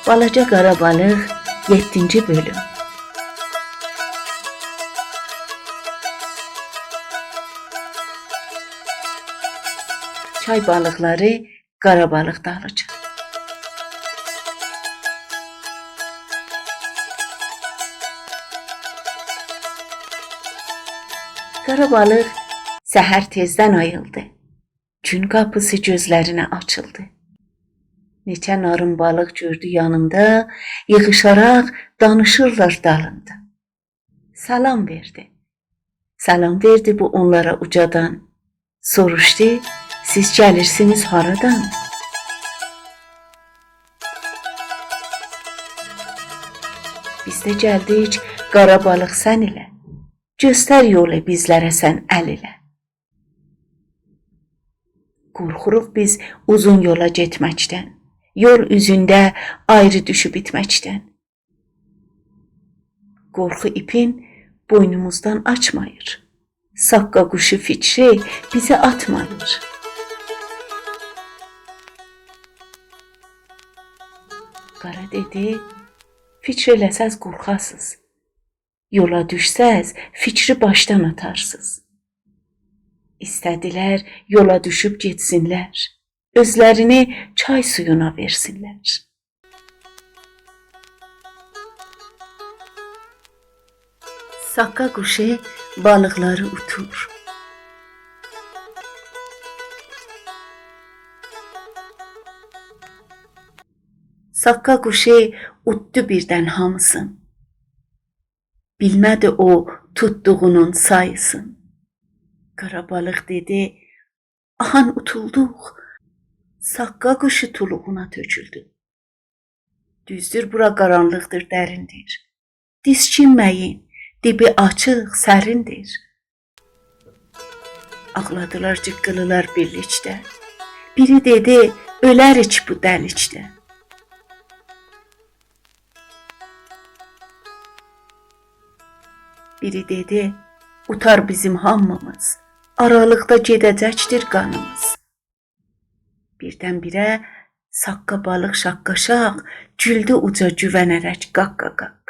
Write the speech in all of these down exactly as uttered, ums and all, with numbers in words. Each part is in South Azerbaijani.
بالاجا قارا بالیق، یئددینجی بؤلوم. چای بالیقلاری قارا بالیق دالیجا. قارا بالیق سحر تئزدن آییلدی. گون قاپیسی گؤزلرینه آچیلدی. نئچه نارین بالیق گؤردو یانیندا، ییغیشاراق دانیشیرلار دالیندا. سلام وئردی. سلام وئردی بو اونلارا اوجادان. سوروشدو: «سیز گلیرسینیز هارادان؟» «بیز ده گلدیک، قارا بالیق، سن ایله. گؤستر یولو بیزلره سن ال ایله. قورخوروق بیز اوزون یولا گئتمکدن، یول اوزونده آیری دوشوب ایتمکدن. قورخو ایپین بوینوموزدان آچماییر. ساققا قوشو فیکری بیزه آتماییر.» قارا دئدی: «فیکر ائله‌سز قورخاسیز. یولا دوشسز، فیکری باشدان آتارسیز.» ایسته‌دیلر یولا دوشوب گئتسینلر، اؤزلرینی چای سویونا وئرسینلر. ساققا قوشو بالیقلاری اوتور. ساققا قوشو اوتدو بیردن هامیسین. بیلمه‌دی او توتدوغونون ساییسین. قارا بالیق دئدی: «آهان، اوتولدوق.» ساققا قوشو تولوغونا تؤکولدو. «دوزدور، بورا قارانلیقدیر، دریندیر. دیسکینمه‌یین، دیبی آچیق، سریندیر.» آغلادیلار جیققیلیلار بیرلیکده. بیری دئدی: «اؤلریک بو دلیکده.» بیری دئدی: «اوتار بیزیم هامیمیز، آرالیقدا گئده‌جکدیر قانیمیز.» بیردن-بیره ساققا بالیق شاققاشاق گولدو اوجا گووه‌نه‌رک قاققاقاق.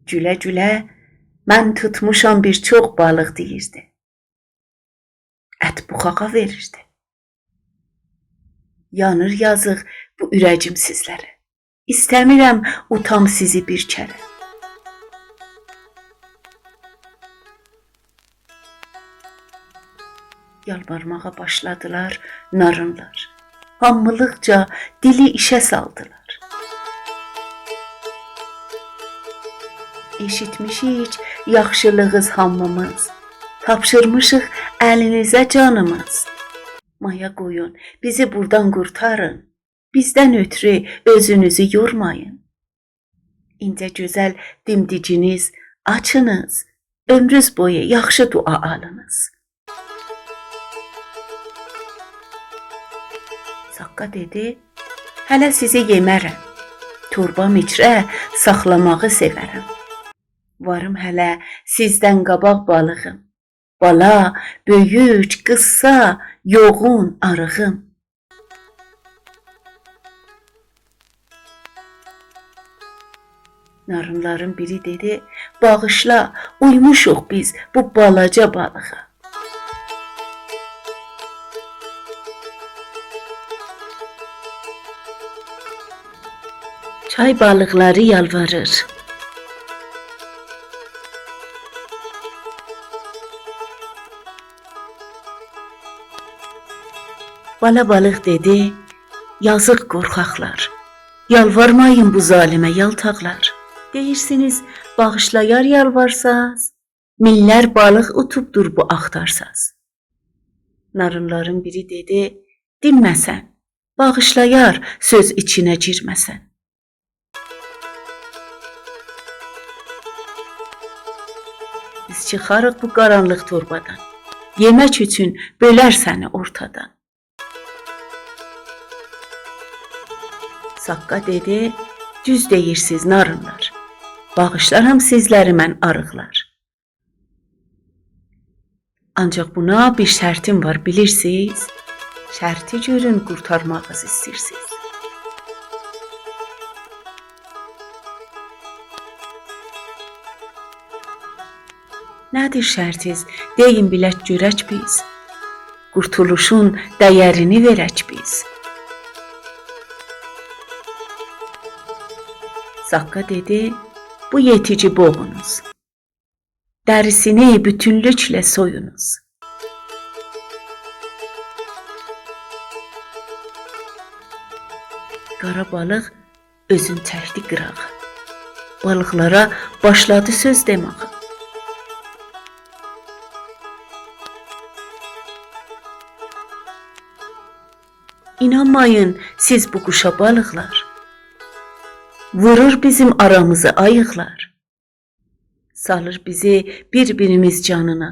گوله-گوله: «من توتموشام بیر چوخ بالیق»، دئییردی. ات بوخاغا وئریردی. «یانیر یازیق بو اوره‌گیم سیزلره. ایسته‌میرم اوتام سیزی بیر کره.» یالوارماغا باشلادیلار نارینلار. هامیلیقجا دیلی ایشه سالدیلار. «ائشیتمیشیک یاخشیلیغیز هامیمیز، تاپشیرمیشیق الینیزه جانیمیز. مایا قویون، بیزی بوردان قورتارین. بیزدن اؤترو اؤزونوزو یورمایین. اینجه گؤزل دیمدیگینیز آچینیز، عؤمروز بویو یاخشی دعا آلینیز.» ساققا دئدی: «هله سیزی یئمه‌رم، توربام ایچره ساخلاماغی سئوه‌رم. واریم هله سیزدن قاباق بالیغیم، بالا، بؤیوک، قیسسا، یوغون، آریغیم.» نارینلارین بیری دئدی: «باغیشلا، اویموشوق بیز بو بالاجا بالیغا.» چای بالیقلاری یالواریر. بالا بالیق دئدی: «یازیق قورخاقلار، یالوارمایین بو ظالیمه، یالتاقلار. دئییرسینیز، باغیشلایار یالوارساز؟ مینلر بالیق اوتوبدور بو آختارساز.» نارینلارین بیری دئدی: «دینمه سن، باغیشلایار، سؤز ایچینه گیرمه‌سن. بیز چیخاریق بو قارانلیق توربادان، یئمک اوچون بؤلر سنی اورتادان.» ساققا دئدی: «دوز دئییرسیز، نارینلار. باغیشلارام سیزلری من، آریقلار. آنجاق بونا بیر شرطیم وار، بیلیرسیز؟ شرطی گؤرون، قورتارماغیز ایستیرسیز.» نه‌دیر شرطیز؟ دئیین بیلک گؤرک بیز، قورتولوشون دَیَرینی وئرک بیز. ساققا دئدی: «بو یئتیگی بوغونوز، دریسینی بوتونلوکله سویونوز.» قارا بالیق اؤزون چکدی قیراغا، بالیقلارا باشلادی سؤز دئمه‌یه. اینانمایین سیز بو قوشا، بالیقلار، وورور بیزیم آرامیزی آییقلار. سالیر بیزی بیر-بیریمیز جانینا،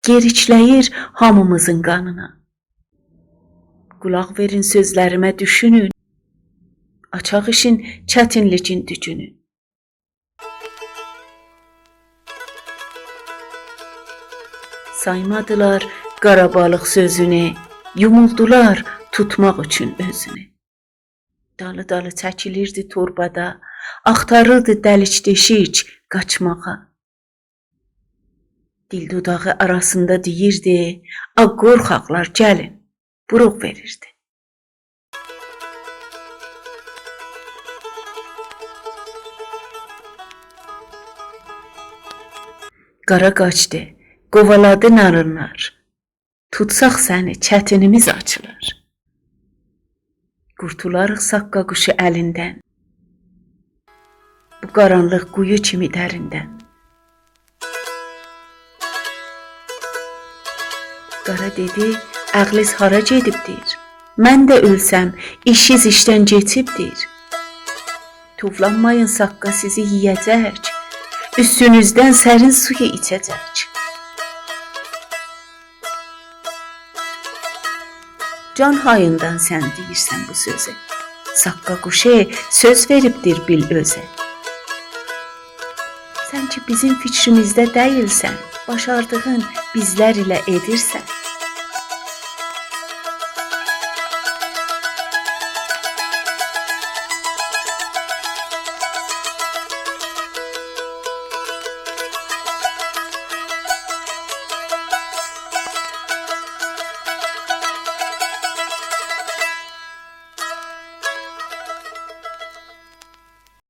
گئریکله‌ییر هامیمیزین قانینا. قولاق وئرین سؤزلریمه، دوشونون، آچاق ایشین چتینلیگین دوگونون. سایمادیلار قارا بالیق سؤزونو، یومولدولار توتماق اوچون اؤزونو. دالی-دالی چکیلیردی توربادا، آختاریردی دلیک-دئشیک قاچماغا. دیل دوداغی آراسیندا دئییردی: «آ قورخاقلار، گلین!» بوروق وئریردی. قارا قاچدی، قووالادی نارینلار. توتساق سنی، چتینیمیز آچیلار. قورتولاریق ساققا قوشو الیندن، بو قارانلیق قویو کیمی دریندن. قارا دئدی: «عقلیز هارا گئدیبدیر؟ من ده اؤلسم، ایشیز ایشدن کئچیبدیر. توولانمایین، ساققا سیزی یئیه‌جک، اوستونوزدن سرین سویو ایچه‌جک.» جان هاییندان سن دئییرسن بو سؤزو؟ ساققا قوشو سؤز وئریبدیر بیل اؤزو. سن کی بیزیم فیکریمیزده دئییلسن، باشاردیغین بیزلر ایله ائدیرسن.